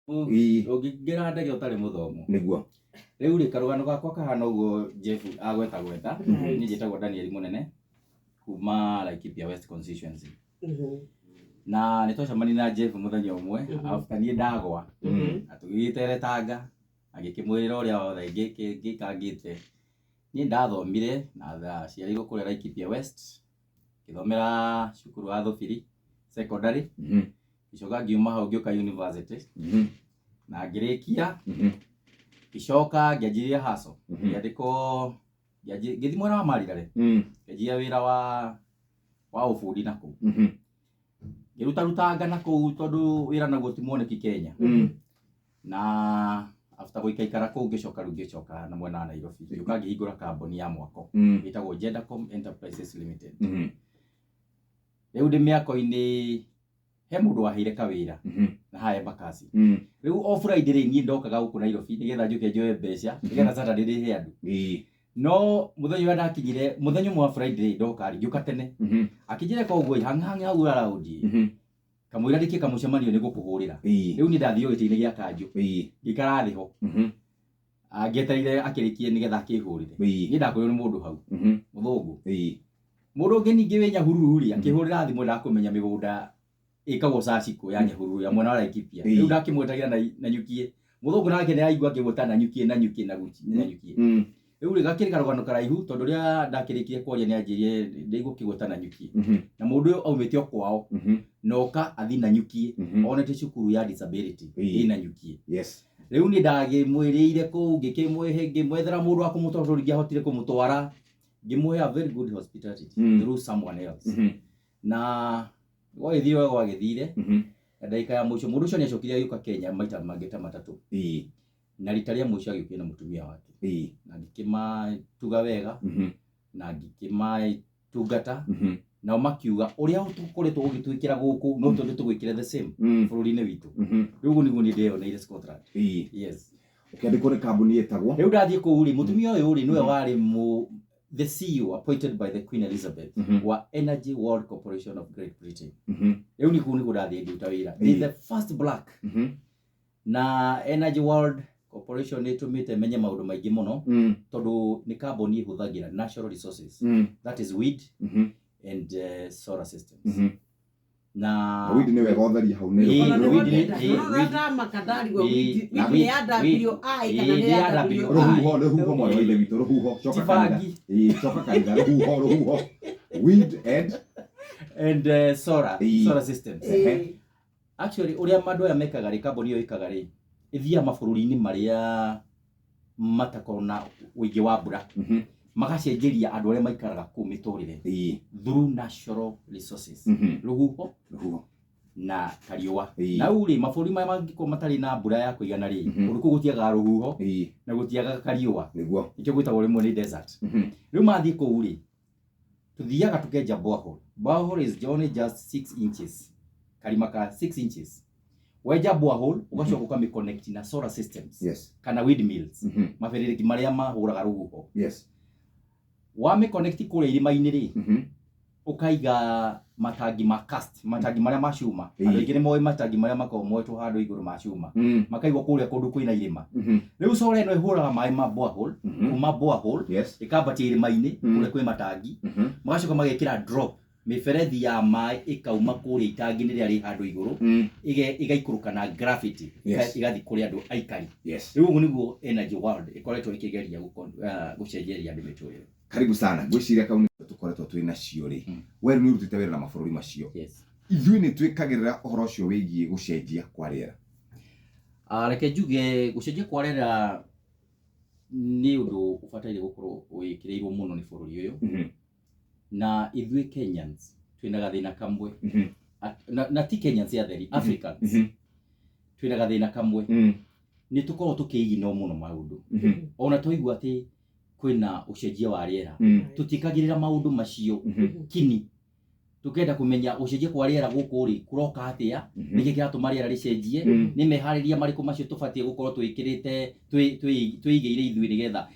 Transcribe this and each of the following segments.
Ũngĩingĩra ndege ũtarĩ mũthomu. Nĩguo. Rĩu rĩ, karũgano gakwa kahana ũguo Jeff agweta gweta. Niĩ njĩtagwo Daniel Mũnene kuma Laikipia West Constituency. Na nĩ twacemanirie na Jeff mũthenya ũmwe after niĩ ndagwa. Na tũgĩgĩteretanga agĩkĩmwĩrĩra ũrĩa wothe ngĩkangĩte. Niĩ ndathomire na ndaciarĩirwo kũrĩa Laikipia West, ngĩthomera cukuru wa Thũbiri Secondary, ngĩcoka ngiuma hau ngĩũka university na ngĩrĩkia, ngĩcoka ngĩanjĩrĩria hustle, ngĩandĩkwo, ngĩthiĩ mwena wa Marirare, ngĩanjia wĩra wa ũbundi na kũu. Ngĩrutarutanga na kũu tondũ wĩra naguo ti mwoneki Kenya. Na after gũikaikara kũu ngĩcoka rĩu ngĩcoka na mwena wa Nairobi, ngĩũka ngĩhingũra kambuni ya mwako ĩtagwo Jedacom Enterprises Limited. Rĩu ndĩ mĩako-inĩ he mũndũ waheire kawĩra na haha Embakasi. Rĩu o Friday rĩ, niĩ ndokaga gũkũ Nairobi nĩgetha njũke njoe mbeca nĩgetha Saturday ndĩhe andũ. No mũthenya ũrĩa ndakinyire, mũthenya ũmwe wa Friday ndoka rĩ, ngĩũka tene. Akĩnjĩra koguo hang hang hau around. Kamũira ndĩkie kamũcemanio nĩ ngũkũhũrĩra. Rĩu niĩ ndathiĩ o gĩtĩ-inĩ gĩa kanjũ. Ngĩikara thĩ ho. Ngĩetereire akĩrĩkie nĩgetha akĩhũrĩre. Niĩ ndakorirwo nĩ mũndũ hau. Mũthũngũ. Mũndũ ũngĩ ningĩ wĩ Nyahururu rĩ, akĩhũrĩra thimũ endaga kũmenya mĩgũnda ĩkagwo Sasiko ya Nyahururu ya mwena wa Laikipia. Rĩu ndakĩmwetagĩra Nanyukie. Mũthũngũ nake nĩ araigua akĩgweta Nanyukie, Nanyukie, Nanyukie. Rĩu rĩ, gakĩrĩ karũgano karaihu tondũ rĩrĩa ndakĩrĩkirie kwaria nĩ anjĩrire ndĩigua ũkĩgweta Nanyukie. Na mũndũ ũyũ aumĩte o kwao na oka athiĩ Nanyukie onete cukuru ya disability ĩ Nanyukie. Rĩu niĩ ndagĩmwĩrĩire kũu, ngĩkĩmwĩhe, ngĩmwethera mũndũ wa kũmũtwara tondũ ndingĩahotire kũmũtwara. Ngĩmũhe a very good hospitality through someone else. Na gwagĩthire ũrĩa gwagĩthire, na ndagĩka ya mũico mũndũ ũcio nĩ acokire agĩũka Kenya maita mangĩ ta matatũ. Na rita rĩa mũico agĩũkire na mũtumia wake. Na ngĩkĩmatuga wega na ngĩkĩmatungata. Nao makiuga ũrĩa tũkoretwo ũgĩtwĩkĩra gũkũ no twende tũgwĩkĩre the same bũrũri-inĩ witũ. Rĩu ũguo nĩguo niĩ ndeyoneire Scotland. Yes. Ũkĩandĩkwo nĩ kambuni ĩtagwo? Rĩu ndathiĩ kũu rĩ, mũtumia ũyũ rĩ nĩwe warĩ the CEO appointed by the Queen Elizabeth wa Energy World Corporation of Great Britain. Rĩu nĩ kũu nĩkuo ndathiĩ ngĩruta wĩra. Ndĩ the first black. Na Energy World Corporation nĩ ĩtũmĩte menye maũndũ maingĩ mũno tondũ nĩ kambuni ĩhũthagĩra natural resources. That is wind and solar systems. Na Wind nĩ wega ũtherie hau nĩ Ĩĩ, rũhuho. wind ĩĩ, wind. Ndamaka ndarigwo Ĩĩ, wind na nĩ wind, ya wind. WI kana Ĩĩ, nĩ nĩ ya ya WI. WI. Rũhuho, rũhuho mwana wa ithe witũ, rũhuho. Coka Ti kanitha. bangi. Ĩĩ, coka kanitha, rũhuho, rũhuho. Wind and And solar, Ĩĩ. solar systems. Ĩĩ. Actually ũrĩa andũ aya mekaga rĩ, kambuni ĩyo ĩkaga rĩ, ĩthiaga mabũrũri-inĩ marĩa matakoragwo na ũingĩ wa mbura. Magacenjeria andũ arĩa maikaraga kũu mĩtũrĩre through natural resources. Rũhuho Rũhuho. na kariũa. Ĩĩ. Na rĩu rĩ, mabũrũri marĩa mangĩkorwo matarĩ na mbura ya kũigana rĩ, kũndũ kũu gũtiagaga rũhuho na gũtiagaga kariũa. Nĩkĩo gwĩtagwo rĩmwe nĩ desert. Rĩu mathiĩ kũu rĩ, tuthiaga tukenja borehole. Borehole is only just 6 inches. Karima ka 6 inches. Wenja borehole ũgacoka ũkamĩconnect na solar systems kana windmills, mabĩrĩrĩki marĩa mahũraga rũhuho. Wamĩconnect kũrĩa irĩma-inĩ rĩ, ũkaiga matangi ma cast, matangi marĩa ma cuma. Andũ aingĩ nĩ moĩ matangi marĩa makoragwo moetwo handũ igũrũ ma cuma. Makaigwo kũrĩa kũndũ kwĩna irĩma. Rĩu solar ĩno ĩhũraga maĩ ma borehole, kuma borehole, ĩkambatia irĩma-inĩ kũrĩa kwĩ matangi. Magacoka magekĩra drop, mĩberethi ya maĩ ĩkauma kũrĩa itangi-inĩ rĩrĩa rĩ handũ igũrũ, ĩgaikũrũka na gravity, ĩgathiĩ kũrĩ andũ aikari. Rĩu ũguo nĩguo Energy World ĩkoretwo ĩkĩgeria gũcenjeria andũ mĩtũrĩre. Karibu sana. Ngwĩciria kau nĩ tũkoretwo twĩ nacio rĩ. We nĩ ũrutĩte wĩra na mabũrũri macio. Ithuĩ nĩ twĩkagĩrĩra ũhoro ũcio wĩgiĩ gũcenjia kwa rĩera? Reke njuge gũcenjia kwa rĩera nĩ ũndũ ũbataire gũkorwo wĩkĩrĩirwo mũno nĩ bũrũri ũyũ. Na ithuĩ Kenyans twĩna gathĩna kamwe. Na ti Kenyans atheri, Africans. Twĩna gathĩna kamwe. Nĩ tũkoragwo tũkĩiginwo mũno maũndũ. Ona twaigua atĩ kwĩna ũcenjia wa rĩera, tũtiĩkagĩrĩra maũndũ macio kini. Tũkenda kũmenya gũcenjia kwa rĩera gũkũ rĩ kũroka atĩa, nĩkĩ kĩratũma rĩera rĩcenjie, nĩ meharĩria marĩkũ macio tũbatiĩ gũkorwo twĩkĩrĩte, twĩigĩire ithuĩ nĩgetha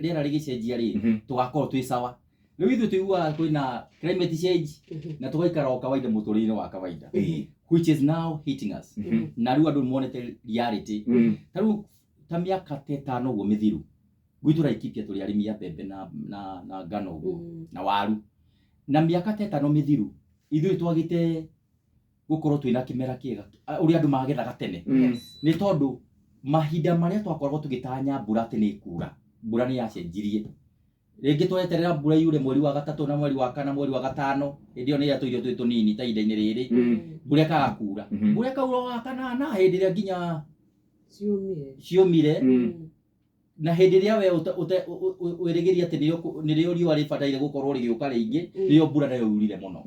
rĩera rĩgĩcenjia rĩ, tũgakorwo twĩ sawa. Rĩu ithuĩ tũiguaga kwĩna climate change na tũgaikara o kawaida mũtũrĩre-inĩ wa kawaida. Which is now hitting us. Na rĩu andũ nĩmonete reality. Ta rĩu ta mĩaka ta ĩtano ũguo mĩthiru, gwitũ Laikipia tũrĩ arĩmi a mbembe na ngano ũguo na waru. Na mĩaka ta ĩtano mĩthiru, ithuĩ twagĩte gũkorwo twĩna kĩmera kĩega ũrĩa andũ magethaga tene. Nĩ tondũ mahinda marĩa twakoragwo tũgĩtanya mbura atĩ nĩ ĩkura, mbura nĩ yacenjirie. Rĩngĩ tweterera mbura yure mweri wa gatatũ na mweri wa kana, mweri wa gatano, hĩndĩ ĩyo nĩrĩa tũirio twĩ tũnini ta ihinda-inĩ rĩrĩ, mbura ĩkaga kura. Mbura ĩkaura wa kanana hĩndĩ ĩrĩa nginya ciumire, ciũmire, na hĩndĩ ĩrĩa we wĩrĩgĩrie atĩ nĩrĩo riũa rĩbataire gũkorwo rĩgĩũka rĩingĩ, nĩrĩo mbura nayo yurire mũno.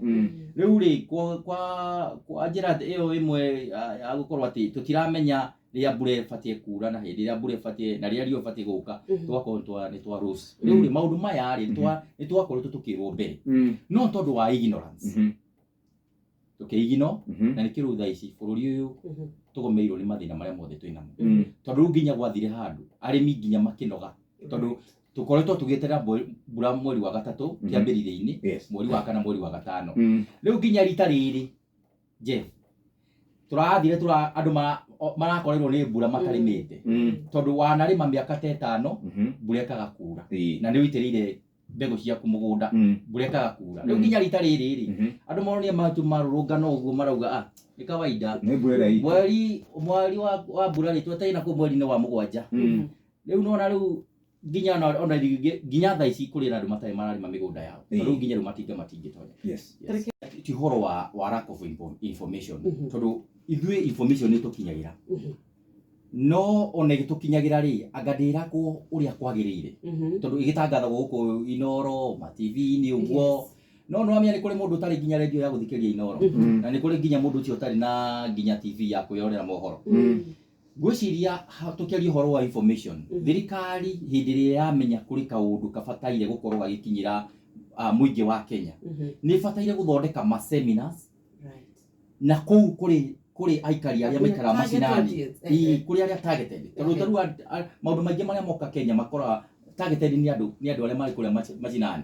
Rĩu rĩ, kwa njĩra ĩyo ĩmwe ya gũkorwo atĩ tũtiramenya rĩrĩa mbura ĩbatiĩ kura na hĩndĩ ĩrĩa mbura ĩbatiĩ na rĩrĩa riũa ĩbatiĩ gũka, tũgakorwo nĩ twa rose. Rĩu rĩ, maũndũ maya rĩ, nĩ twakoretwo tũkĩrwo mbere, no tondũ wa ignorance, tũkĩigino, na nĩkĩo rĩu thaa ici bũrũri ũyũ tũgũmĩirwo nĩ mathĩna marĩa mothe twĩ namo. Tondũ rĩu nginya gwathire handũ arĩmi nginya makĩnoga, tondũ tũkoretwo tũgĩeterera mbura mweri wa gatatũ kĩambĩrĩria-inĩ, mweri wa kana, mweri wa gatano. Rĩu nginya rita rĩrĩ, Jeff, tũrathire andũ marakorirwo nĩ mbura matarĩmĩte, tondũ wanarĩma mĩaka ta ĩtano, mbura ĩkaga kura, na nĩ ũitĩrĩire mbegũ ciaku mũgũnda, mbura ĩkaga kura. Rĩu nginya rita rĩrĩ rĩ, andũ maronire matu marũrũngana ũguo, marauga, "Ah, nĩ kawaida." Nĩ mbura ĩrĩa itũ. Mweri wa mbura rĩ, twetereire nakuo mweri-inĩ wa mũgwanja. Rĩu nona rĩu nginya ona nginya thaa ici kũrĩ na andũ matarĩ mararĩma mĩgũnda yao, tondũ rĩu nginya rĩu matinga matingĩtonya. Yes. Ti ũhoro wa lack of information, tondũ ithuĩ information nĩ tũkinyagĩra, no ona ĩgĩtũkinyagĩra rĩ, anga ndĩragwo ũrĩa kwagĩrĩire, tondũ ĩgĩtangathagwo gũkũ Inoro ma TV-inĩ ũguo. No nĩ wamenya nĩ kũrĩ mũndũ ũtarĩ nginya redio ya gũthikĩrĩria Inoro, na nĩ kũrĩ nginya mũndũ ũcio ũtarĩ na nginya TV ya kwĩyonera mohoro. Ngwĩciria tũkĩaria ũhoro wa information, thirikari hĩndĩ ĩrĩa yamenya kũrĩ kaũndũ kabataire gũkorwo gagĩkinyĩra mũingĩ wa Kenya, nĩ ĩbataire gũthondeka ma seminars na kũu kũrĩ aikari arĩa maikaraga target macinani. audience, Ii, kũrĩ arĩa targeted, tondũ ta rĩu maũndũ maingĩ marĩa moka Kenya makoraga targeted nĩ andũ arĩa marĩ kũrĩa macinani,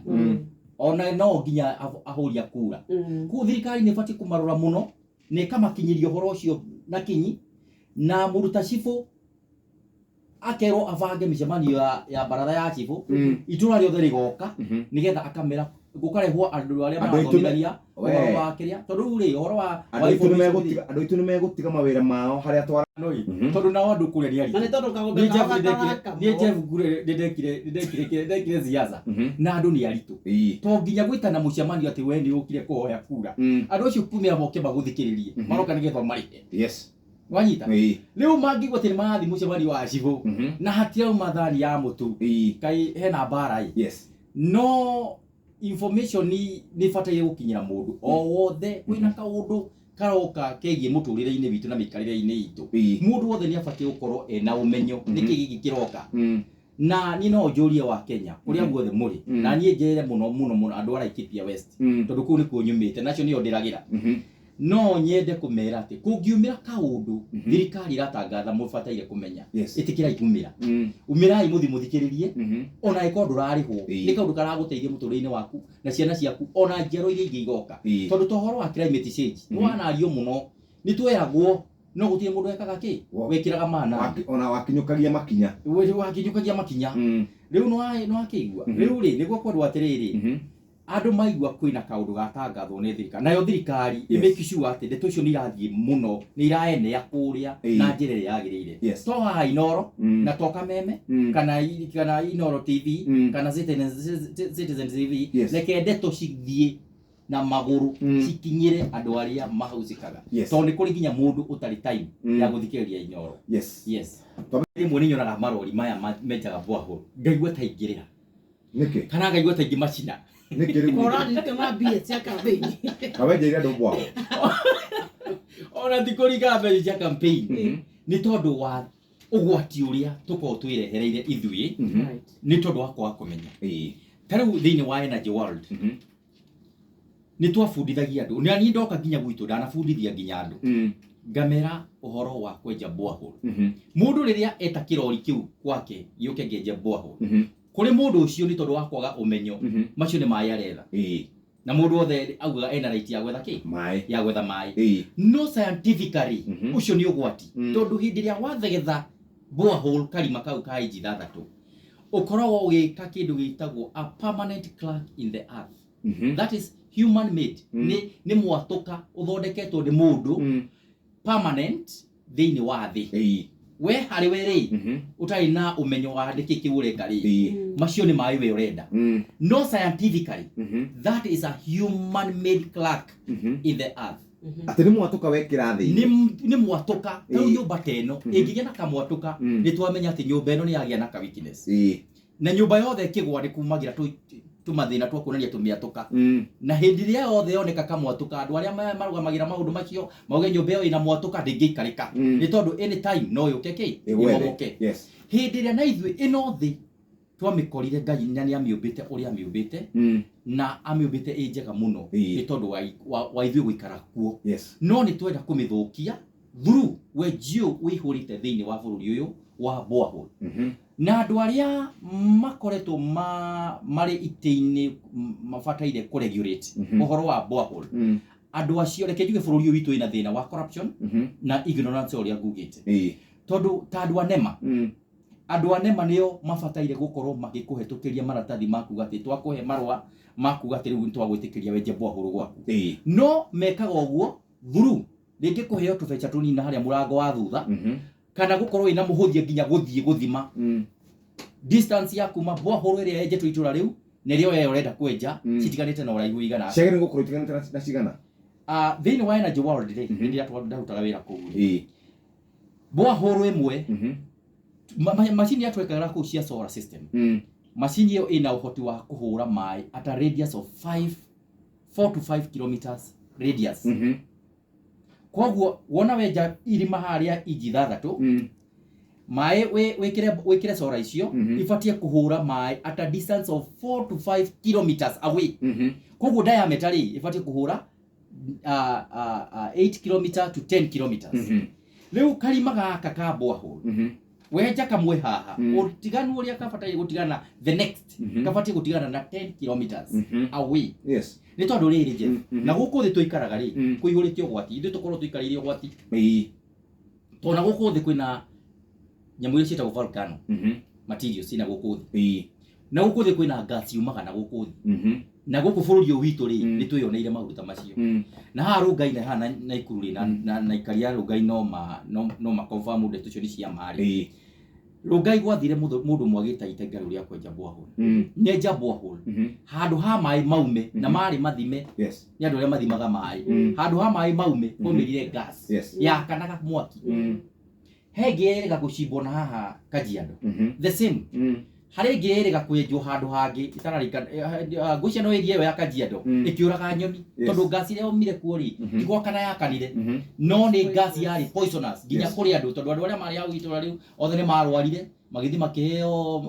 ona no nginya ahũri a kura. Koguo thirikari nĩ ĩbatiĩ kũmarora mũno na ĩkamakinyĩria ũhoro ũcio na kinyi, na mũndũ ta cibũ akerwo abange mĩcemanio ya baratha ya cibũ, itũra rĩothe rĩgoka, nĩgetha akamera gũkarehwo andũ arĩa Andũ aitũ marathomithania We. ũhoro wa kĩrĩa, tondũ rĩu rĩ, ũhoro wa Andũ wa aitũ nĩ information rĩ, andũ aitũ nĩ megũtiga mawĩra mao harĩa twara. Tondũ nao andũ kũrĩa nĩ Na nĩ aritũ. tondũ kagombe Niĩ kao Jeff gatarakamwo. niĩ Jeff ngure nĩ ndekire siasa na andũ nĩ aritũ, to nginya gwĩtana mũcemanio atĩ we nĩ ũkire kũhoya kura. Andũ acio kumĩra moke magũthikĩrĩrie, maroka nĩgetha ũmarĩhe. Wanyita? Rĩu mangĩigua atĩ nĩ marathiĩ mũcemanio wa cibũ na hatirauma thani ya mũtu, kaĩ hena mbara ĩ. No information nĩ ĩbataire gũkinyĩra mũndũ o wothe kwĩna kaũndũ karoka kegiĩ mũtũrĩre-inĩ witũ na mĩikarĩre-inĩ itũ. Mũndũ wothe nĩ abatiĩ gũkorwo ena ũmenyo nĩkĩ gĩkĩ kĩroka. Na niĩ no njũrie wa Kenya kũrĩa guothe mũrĩ, na niĩ njĩre mũno mũno mũno andũ a Laikipia West, tondũ kũu nĩkuo nyumĩte, nacio nĩo ndĩragĩra. No nyende kũmera atĩ kũngiumĩra kaũndũ thirikari ĩratangatha mũbataire kũmenya, ĩtĩkĩrai kumĩra, umĩrai mũthi mũthikĩrĩrie, ona ĩkorwo ndũrarĩhwo. Nĩ kaũndũ karagũteithia mũtũrĩre-inĩ waku na ciana ciaku, ona njiarwa iria ingĩ igoka. Tondũ ta ũhoro wa climate change nĩ wanario mũno, nĩ tweragwo, no gũtirĩ mũndũ wekaga kĩ wekĩraga mana. Ona wakinyũkagia makinya. Wakinyũkagia makinya. Rĩu nĩ wakĩigua? Rĩu rĩ, nĩguo kwendwo atĩrĩrĩ, andũ maigua kwĩna kaũndũ gatangathwo nĩ thirikari, nayo thirikari ĩmake sure atĩ ndeto icio nĩ irathiĩ mũno, nĩ iraenea kũrĩa na njĩra ĩrĩa yagĩrĩire. To haha Inoro na to Kameme kana Inoro TV kana Citizen TV, reke ndeto cithiĩ na magũrũ, cikinyĩre andũ arĩa mahusikaga, tondũ nĩ kũrĩ nginya mũndũ ũtarĩ time ya gũthikĩrĩria Inoro. Yes, rĩmwe nĩ nyonaga marori maya menjaga borehole, ngaigua ta ingĩrĩra Nĩkĩ? kana ngaigua ta ingĩ macina. Nĩkĩ rĩu? Ũraririkana mbia cia campaign? Kawenjeire andũ bwao. Ona ti kũringa mbeca cia campaign, nĩ tondũ wa ũgwati ũrĩa tũkoragwo twĩrehereire ithuĩ, nĩ tondũ wa kwaga kũmenya. Ta rĩu thĩinĩ wa energy world, nĩ twabundithagia andũ, na niĩ ndoka nginya gwitũ ndanabundithia nginya andũ, ngamera ũhoro wa kwenja borehole. Mũndũ rĩrĩa eta kĩrori kĩu gwake gĩũke kĩenje borehole, kũrĩ mũndũ ũcio, nĩ tondũ wa kwaga ũmenyo, macio nĩ maĩ aretha. Na mũndũ wothe augaga ena right ya gwetha kĩ? Maĩ. Ya gwetha maĩ. Ĩĩ. No scientifically ũcio nĩ ũgwati, tondũ hĩndĩ ĩrĩa wathegetha borehole karima kau ka inji 6 ũkoragwo ũgĩka kĩndũ gĩtagwo a permanent crack in the earth. That is human made. Nĩ mwatũka ũthondeketwo nĩ mũndũ permanent thĩinĩ wa thĩ. We harĩ we rĩ, ũtarĩ na ũmenyo wa nĩkĩ kĩu ũreka rĩ, macio nĩ maĩ we ũrenda. No scientifically, that is a human made crack in the earth. Atĩ nĩ mwatũka wekĩra thĩ. Nĩ mwatũka. Rĩu nyũmba ta ĩno ĩngĩgĩa na kamwatũka, nĩ twamenya atĩ nyũmba ĩno nĩ yagĩa na ka weakness. Na nyũmba yothe ĩkĩgwa nĩ kumagĩra tũmathĩna twa kuonania tũmĩatũka. Na hĩndĩ ĩrĩa yothe yoneka kamwatũka, andũ arĩa marũgamagĩra maũndũ macio mauge nyũmba ĩyo ĩna mwatũka ndĩngĩikarĩka. Nĩ tondũ anytime no yũke kĩ? Ĩgwe thĩ. Ĩmomoke. Hĩndĩ ĩrĩa na ithuĩ ĩno thĩ twamĩkorire Ngai na nĩ amĩũmbĩte ũrĩa amĩũmbĩte, na amĩũmbĩte ĩ njega mũno nĩ tondũ wa ithuĩ gũikara kuo. No nĩ twenda kũmĩthũkia through wenjio wĩihũrĩte thĩinĩ wa bũrũri ũyũ wa borehole. Na andũ arĩa makoretwo marĩ itĩ-inĩ mabataire kũregulate ũhoro wa borehole. Andũ acio, reke njuge bũrũri ũyũ witũ wĩna thĩna wa corruption na ignorance ũrĩa ngugĩte. Tondũ ta andũ a NEMA, andũ a NEMA nĩo mabataire gũkorwo magĩkũhetũkĩria maratathi ma kuga atĩ twakũhe marũa ma kuga atĩ rĩu nĩtwagwĩtĩkĩria wenje borehole gwaku. No mekaga ũguo through rĩngĩ kũheo tũbeca tũnini na harĩa mũrango wa thutha, kana gũkorwo wĩna mũhũthia nginya gũthiĩ gũthima distance ya kuma borehole ĩrĩa yenjetwo itũra rĩu na ĩrĩa we ũrenda kwenja citiganĩte na ũraihu ũigana atĩa. Ciagĩrĩirwo gũkorwo itiganĩte na cigana? Thĩinĩ wa Energy World rĩ, hĩndĩ ĩrĩa ndarutaga wĩra kũu rĩ, borehole ĩmwe, macini ĩrĩa twekagĩra kũu cia solar system, macini ĩyo ĩna ũhoti wa kũhũra maĩ at a radius of 4 to 5 kilometers radius. Koguo wona wenja irima harĩa inji 6, maĩ wĩkĩre solar icio, ibatiĩ kũhũra maĩ at a distance of 4 to 5 kilometers away. Koguo diameter rĩ, ibatiĩ kũhũra, 8 kilometer to 10 kilometers. Rĩu karima gaka ka borehole, wenja kamwe haha, ũtiganu ũrĩa kabataire gũtigana the next, kabatiĩ gũtigana na 10 kilometers away. Nĩ tondũ rĩrĩ, Jeff, na gũkũ thĩ tũikaraga rĩ, kũihũrĩte ũgwati, ithuĩ tũkorwo tũikarĩire ũgwati. Tondũ na gũkũ thĩ kwĩna nyamũ iria ciĩtagwo volcano, materials ciĩna gũkũ thĩ. Na gũkũ thĩ kwĩna gas yumaga na gũkũ thĩ. Na gũkũ bũrũri ũyũ witũ rĩ, nĩ twĩyoneire maũndũ ta macio. Na haha Rongai na haha Naikuru rĩ, na aikari a Rongai no ma confirm ndeto icio nĩ cia ma rĩ. Rongai gwathire mũndũ ũmwe agĩta itenga rĩu rĩa kwenja borehole. Nĩ enja borehole. Handũ ha maĩ maume, na marĩ mathime. Nĩ andũ arĩa mathimaga maĩ. Handũ ha maĩ maume, kwaumĩrire gas. Yakanaga mwaki. He ĩngĩ ĩrĩga gũcimbwo na haha Kajiado. The same. Harĩ ĩngĩ ĩrĩga kwenjwo handũ hangĩ, itararikana, ngwĩciria no ĩria ĩyo ya Kajiado, ĩkĩũraga nyoni. Tondũ gas ĩrĩa yaumire kuo rĩ, ti gwakana yakanire. No nĩ gas yarĩ poisonous nginya kũrĩ andũ, tondũ andũ arĩa marĩ hau itũra rĩu othe nĩ marwarire, magĩthiĩ makĩheo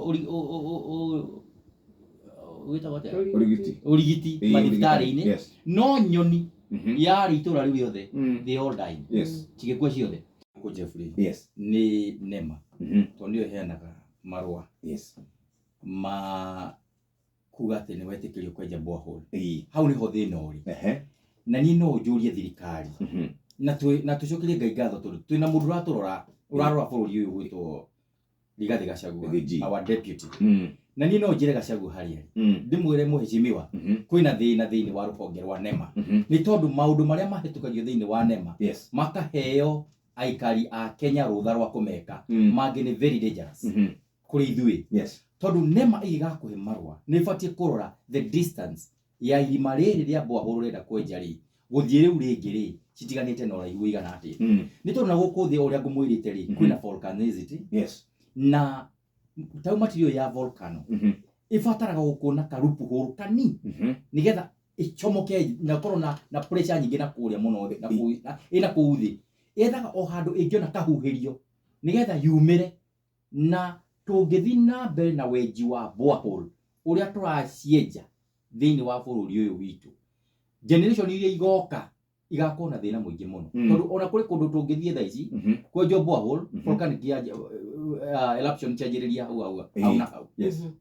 wĩtagwo atĩa? Ũrigiti. Ũrigiti mathibitarĩ-inĩ. No nyoni yarĩ itũra rĩu rĩothe, they all died. Cigĩkua ciothe. Uncle Jeffrey, nĩ NEMA. Tondũ nĩyo ĩheanaga marũa ma kuga atĩ nĩ wetĩkĩrio kwenja borehole. Hau nĩho thĩna ũrĩ. Na niĩ no njũrie thirikari. Na tũcokerie Ngai ngatho tondũ twĩna mũndũ ũrarora bũrũri ũyũ gwĩtwo Rigathĩ Gachagua, our deputy. Na niĩ no njĩre Gachagua harĩa arĩ. Ndĩmwĩre mũheshimiwa, kwĩna thĩna thĩinĩ wa rũhonge rwa NEMA. Nĩ tondũ maũndũ marĩa mahĩtũkagio thĩinĩ wa NEMA, makaheo aikari a Kenya rũtha rwa kũmeka, mangĩ nĩ very dangerous kũrĩ ithuĩ. Tondũ NEMA ĩgĩgakũhe marũa, nĩ ĩbatiĩ kũrora the distance ya irima rĩrĩ rĩa borehole ũrenda kwenja rĩ, gũthiĩ rĩu rĩngĩ rĩ, citiganĩte na ũraihu ũigana atĩa. Nĩ tondũ na gũkũ thĩ ũrĩa ngũmwĩrĩte rĩ, kwĩna volcanicity. Na tau material ya volcano, ĩbataraga gũkorwo na karupu hũrũ kanini, nĩgetha ĩcomoke na ĩkorwo na pressure nyingĩ na kũrĩa mũno thĩ, na kũu, na, ĩna kũu thĩ. Yethaga o handũ ĩngĩona kahuhĩrio, nĩgetha yumĩre. Na tũngĩthiĩ na mbere na wenji wa borehole, ũrĩa tũracienja thĩinĩ wa bũrũri ũyũ witũ, generation iria igoka igakorwo na thĩna mũingĩ mũno. Tondũ ona kũrĩ kũndũ tũngĩthiĩ thaa ici, kwenjwo borehole, volcanic eruption kĩanjĩrĩria hau hau, hau na hau.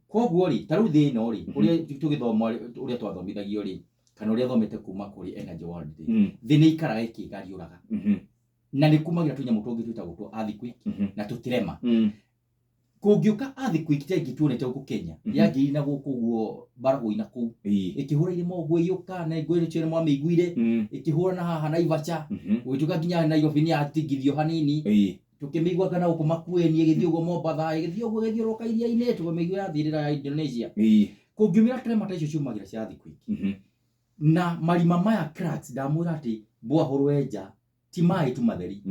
Koguo rĩ, ta rĩu thĩ ĩno rĩ, ũrĩa tũgĩthoma, ũrĩa twathomithagio rĩ, Kana ũrĩa thomete kuma kũrĩ Energy World rĩ, thĩ nĩ ikaraga ĩkĩgariũraga na nĩ kumagĩra tũnyamũ tũngĩ twĩtagwo twa earthquake na tũtirema. Kũngĩũka earthquake ta ĩngĩ tuonete gũkũ Kenya, yanjĩrĩirie na gũkũ ũguo Baragoi na kũu, ĩkĩhũra irĩma ũguo ĩgĩũka na ĩngĩ nĩ mwamĩiguire, ĩkĩhũra na haha Naivasha, gũgĩtuĩka nginya Nairobi nĩ yatingithio hanini, tũkĩmĩigua kana gũkũ Makueni ĩgĩthiĩ ũguo Mombatha, ĩgĩthiĩ ũguo ĩgĩthiũrũrũka iria-inĩ, tũkĩmĩigua yathirĩra ya Indonesia. Kũngiumĩra tremor ta icio ciumagĩra cia earthquake na marima maya cracks, ndamwĩra atĩ borehole wenja ti maĩ tu matheri,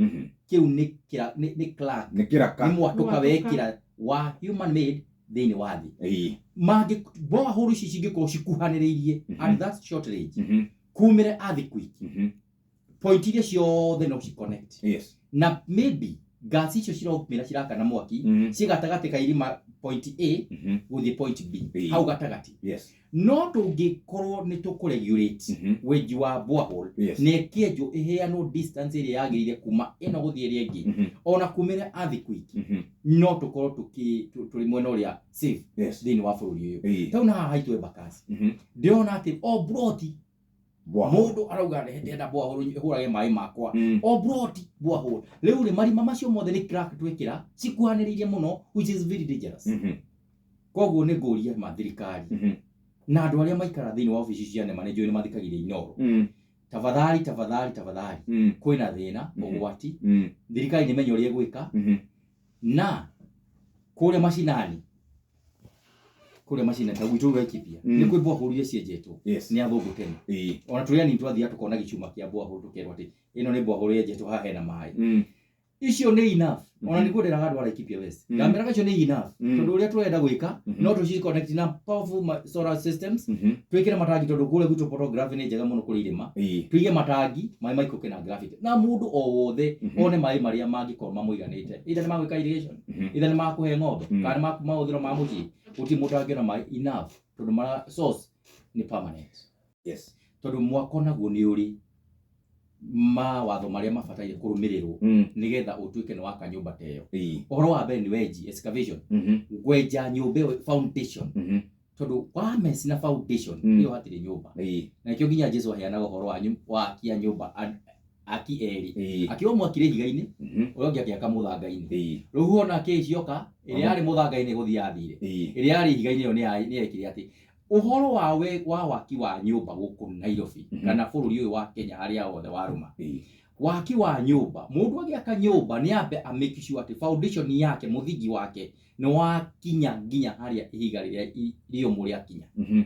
kĩu nĩ nĩ crack, nĩ kĩraka, nĩ mwatũka Mwatũka. Wekĩra wa human made thĩinĩ wa thĩ. Mangĩ borehole ici cingĩkorwo cikuhanĩrĩirie at that short range, kumĩre earthquake, point iria ciothe no ci connect na maybe gas icio ciraumĩra cirakana mwaki ciĩ gatagatĩ ka irima point A gũthiĩ point B, hau gatagatĩ. No tũngĩkorwo nĩ tũkũregulate wenji wa borehole na ĩkĩenjwo ĩheanwo distance ĩrĩa yagĩrĩire kuma ĩno gũthiĩ ĩrĩa ĩngĩ, ona kumĩre earthquake, no tũkorwo tũrĩ mwena ũrĩa safe thĩinĩ wa bũrũri ũyũ. Tau na haha haitũ Embakasi, ndĩrona atĩ o broti mũndũ arauga ndĩrenda borehole ĩhũrage maĩ makwa, o broti borehole. Rĩu rĩ, marima macio mothe nĩ crack twĩkĩra cikuhanĩrĩirie mũno, which is very dangerous. Koguo nĩ ngũria ma thirikari na andũ arĩa maikara thĩinĩ wa obici cia NEMA, nĩ njũĩ nĩ mathikagĩrĩria Inooro, tafadhali, tafadhali, tafadhali, kwĩna thĩna, ũgwati. Thirikari nĩ menye ũrĩa ĩgwĩka na kũrĩa macinani, kũrĩa macinani ta gwitũ Laikipia, nĩ kwĩ borehole iria cienjetwo nĩ athũngũ tene. Ona tũrĩ anini twathiaga tũkona gĩcuma kĩa borehole, tũkerwo atĩ ĩno nĩ borehole yenjetwo haha hena maĩ. Icio nĩ enough. Ona nĩguo ndĩraga andũ a Laikipia West, ndameraga icio nĩ enough, tondũ ũrĩa tũrenda gwĩka, no tũci connect na powerful solar systems, twĩkĩre matangi, tondũ kũrĩa gwitũ photography nĩ njega mũno kũrĩ irĩma. Tũige matangi, maĩ maikũrũke na gravity, na mũndũ o wothe one maĩ marĩa mangĩkorwo mamũiganĩte, either nĩ magwĩka irrigation, either nĩ makũhe ng'ombe, kana nĩ mahũthĩro ma mũciĩ. Gũtirĩ mũndũ angĩona maĩ enough, tondũ mara source nĩ permanent. Tondũ mwako naguo nĩ ũrĩ mawatho marĩa mabataire kũrũmĩrĩrwo nĩgetha ũtuĩke nĩ waka nyũmba ta ĩyo. Ũhoro wa mbere nĩ wenji, excavation, kwenja nyũmba ĩyo foundation, tondũ wa mess na foundation ĩyo hatirĩ nyũmba. Na nĩkĩo nginya Jesu aheanaga ũhoro wa wa akia nyũmba, aki erĩ, akiuga mwakire ihiga-inĩ, ũrĩa ũngĩ akĩaka mũthanga-inĩ. Rũhuho na kĩ cioka, ĩrĩa yarĩ mũthanga-inĩ gũthiĩ yathire, ĩrĩa yarĩ ihiga-inĩ ĩyo nĩ yekire atĩ ũhoro wa we wa waki wa nyũmba gũkũ Nairobi kana bũrũri ũyũ wa Kenya harĩa hothe warũma, waki wa nyũmba, mũndũ agĩaka nyũmba nĩ ambe a make sure atĩ foundation yake, mũthingi wake nĩ wakinya nginya harĩa ihiga rĩrĩa rĩũmũ rĩakinya.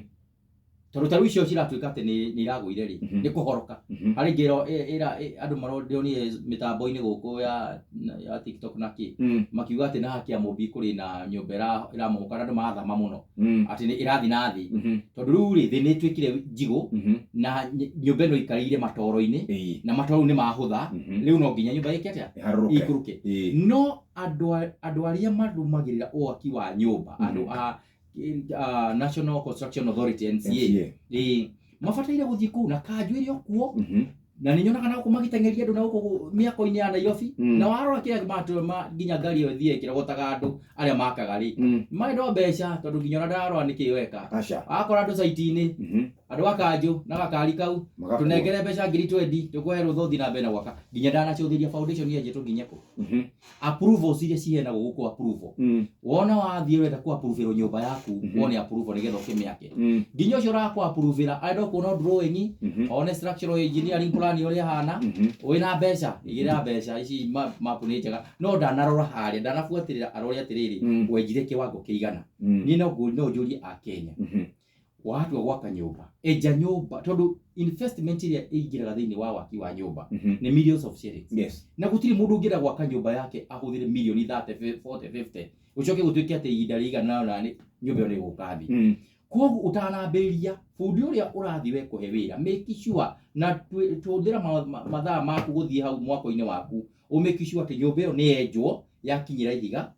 Tondũ ta rĩu icio ciratuĩka atĩ nĩ iragũire rĩ, nĩ kũhoroka. Harĩ ingĩ andũ marondionire mĩtambo-inĩ gũkũ ya TikTok na kĩ, makiuga atĩ na hakia Mũmbi kũrĩ na nyũmba ĩramomoka na andũ marathama mũno, atĩ nĩ ĩrathiĩ na thĩ, tondũ rĩu rĩ, thĩ nĩ ĩtuĩkire njigũ na nyũmba ĩno ikarĩire matoro-inĩ, na matoro rĩu nĩ mahũtha. Rĩu no nginya nyũmba ĩke atĩa? Ĩharũrũke. Ikũrũke. No andũ arĩa marũmagĩrĩra ũaki wa nyũmba, andũ a National Construction Authority, NCA, NCA. Ĩĩ, mabataire gũthiĩ kũu na kanjũ ĩrĩ o kuo, na nĩ nyonaga na gũkũ magĩteng'eria andũ na gũkũ mĩako-inĩ ya Nairobi. Na warora kĩrĩa matũma nginya ngari ĩyo ĩthiĩ ĩkĩrogotaga andũ arĩa makaga rĩ, marenda mbeca, tondũ nginya ona ndararora nĩkĩ weka. Aca. Wakora andũ site-inĩ, andũ a kanjũ na gakari kau, Magakua. Tũnengere mbeca 20,000, tũkũhe rũtha ũthiĩ na mbere na gwaka, nginya ndanacũthĩria foundation yenjetwo nginya kũ. Approvals iria ciheanagwo gũkũ, approval, wona wathiĩ ũrenda ku approve nyũmba yaku, wone approval nĩgetha ũkĩmĩake, nginya ũcio ũrakũ approve arenda kuona drawing, one structural engineering plan ũrĩa ĩhana. Wĩna mbeca, igĩrĩra mbeca ici, mapu nĩ njega, no ndanarora harĩa, ndanabuatĩrĩra arore atĩrĩrĩ, wenjire kĩwango kĩigana. Niĩ no njũrie a Kenya, watua gwaka nyũmba, enja nyũmba, tondũ investment ĩrĩa ĩingĩraga thĩinĩ wa waki wa nyũmba nĩ millions of shillings. Na gũtirĩ mũndũ ũngĩenda gwaka nyũmba yake ahũthĩre mirioni 30, 40, 50, ũcoke gũtuĩke atĩ ihinda rĩigana ũna nĩ nyũmba ĩyo nĩ ĩgũka thĩ. Koguo ũtanambĩrĩria, bundi ũrĩa ũrathiĩ we kũhe wĩra, make sure na tũthĩra mathaa maku gũthiĩ hau mwako-inĩ waku, ũ make sure atĩ nyũmba ĩyo nĩ yenjwo yakinyĩra ihiga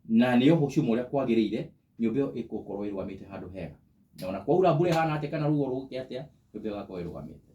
na nĩ yohwo cuma ũrĩa kwagĩrĩire, nyũmba ĩyo ĩgũkorwo ĩrũgamĩte handũ hega, na ona kwaura mbura ĩhana atĩa kana rũhuho rũke atĩa, nyũmba ĩyo ĩgakorwo ĩrũgamĩte.